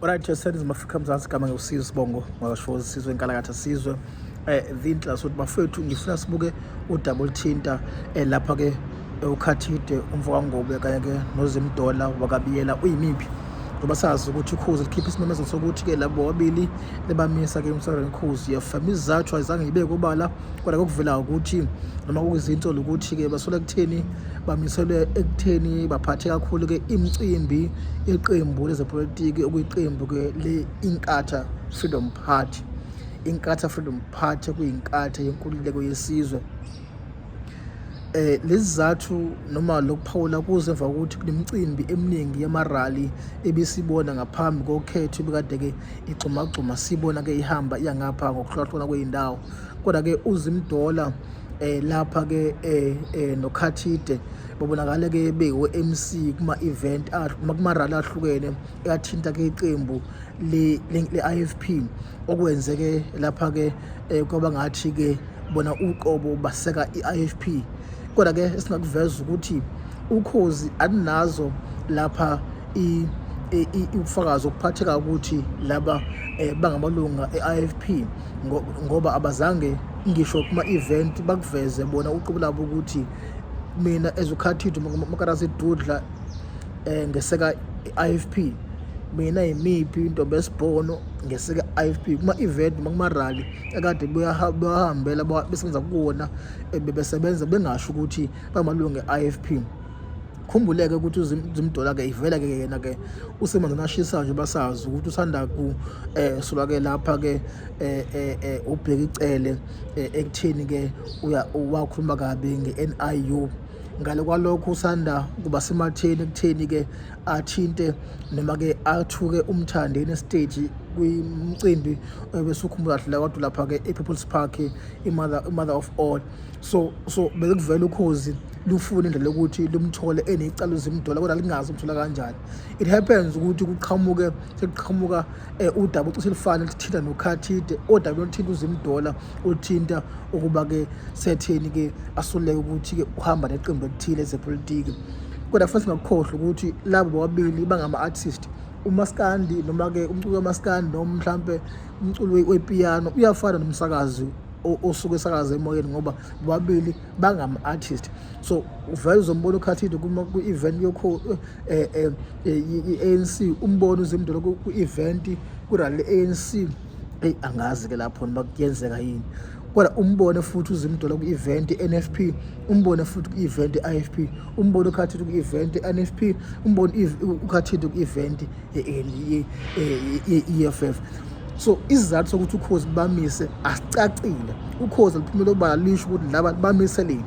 Alright, seningizimu Afrika Mzansi igama ngiwusizo Sibongo ngakashozi sizwe inkalakatha sizwe zinhla sokuthi bafethu ngifuna sibuke udaba oluthinta lapha ke uKhathide umfo kaNgobe kanye ke noZimdola wakaBiyela uyimiphi ngoba sazi ukuthi ukhozi likhipha isimemezelo sokuthi ke labo bobabili libamisa ke umsakazweni Ukhozi FM. Isizathu ayizange ibe kobala kodwa kokuvela ukuthi noma kuyizinsolo ukuthi ke basola ekutheni bamiselwe ekutheni baphathe kakhulu ke imicimbi yeqembu lezepolitiki okuyiqembu ke le-Inkatha Freedom Party. Inkatha Freedom Party kuyinkatha yenkululeko yesizwe. Lezi zathu noma lokuphawula kuze emva kokuthi kunemicimbi eminingi yama-rally ebisibona ngaphambi kokhetho ebikade-ke igxumagxuma sibona-ke ihamba iya ngapha ngokuhlukahlukana kwey'ndawo. Kodwa-ke uZimdola lapha ke noKhathide babonakala ke bewo-MC kuma-event kuma-rally ahlukene athinta ke iqembu le-IFP okwenzeke lapha ke kwaba ngathi ke bona uqobo baseka i-IFP. Kodwa ke esingakuveza ukuthi ukhozi alinazo lapha ubufakazi okuphatheka ukuthi laba bangamalunga e-IFP ngoba abazange ngisho kuma-event bakuveze bona uqobo labo ukuthi mina as uKhathide Makarasi Dudla ngeseka i-IFP, mina yimiphi intombi esibhono ngeseka i-IFP kuma-event noma kuma-rally ekade bewahambela besebenza kuwona, bebesebenza bengasho ukuthi bamalungu e-IFP. Khumbuleke ukuthi uZimdola-ke ivela-ke yena-ke usemanzini ashisayo nje basazi ukuthi usanda ku sulwa-ke lapha-ke uBheki Cele ekutheni-ke wakhuluma kabi nge-NIU. Ngale kwalokho usanda kuba sematheni ekutheni-ke athinte noma-ke athuke uMthandeni esiteji kwimcimbi ebesukhumbula kahle la kodwa lapha-ke e-People's Park, i-mother of all. So bekuvela ukhozi lufuna indlela yokuthi lumthole enecala uZimdola kodwa lingazi umthola kanjani. It happens ukuthi kuqhamuke sekuqhamuka udaba ucishe lufane luthinta noKhathide, odaba oluthinta uZimdola oluthinta ukuba-ke setheni-ke asuleke ukuthi-ke uhamba neqembu elithile ezepolitiki. Kodwa futhi singakukhohlwa ukuthi labo bobabili bangama-artist, umaskandi noma-ke umculo kamaskandi noma mhlampe umculo wepiyano uyafana nomsakazi osuke esakaza emoyeni ngoba bobabili bangama-artist. So uvele uzombona uKhathide ku-event ye-ANC, umbone uZimdola ku-event ku-rally le-ANC. Eyi angazi-ke lapho noma kuyenzeka yini, kodwa umbone futhi uZimdola ku-event i-NFP, umbone futhi ku-event i-IFP, umbone uKhathide ku-event i-NFP, umbone uKhathide ku-event ye-EFF. So isizathu sokuthi ukhozi bamise asicacile. Ukhozi luphumele obala lisho ukuthi laba bamiseleni,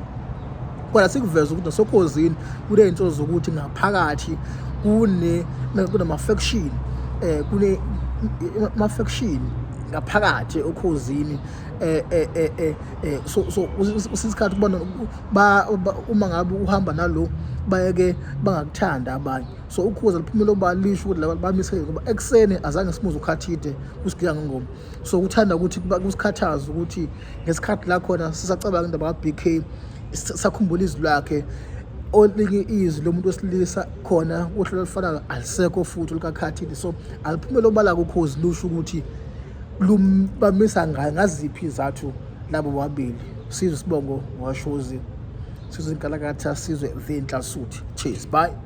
kodwa sikuveza ukuthi nasokhozini kuney'nsolo zokuthi ngaphakathi kunama-faction, kune ama-faction ngaphakathi okhozini. So usisikhathi kubona uma ngabe uhamba nalo bayeke bangakuthanda abanye. So ukhozi luphumele obala lisho ukuthi laba bamise ngoba ekuseni azange simuze uKhathide kusigiya ngengoma. So kuthanda ukuthi kusikhathaza ukuthi ngesikhathi la khona sisacabanga indaba ka-BK, sakhumbula izwi lakhe, olinye izwi lomuntu wesilisa khona uhlelo olufanayo alisekho futhi olukaKhathide. So aliphumele obala ukhozi lusho ukuthi bamisa ngaziphi izathu labo bobabili. Sizwe Sibongo washozi, sizwe inkalakatha, sizwe the Nhlasuthi. Cheers, bye.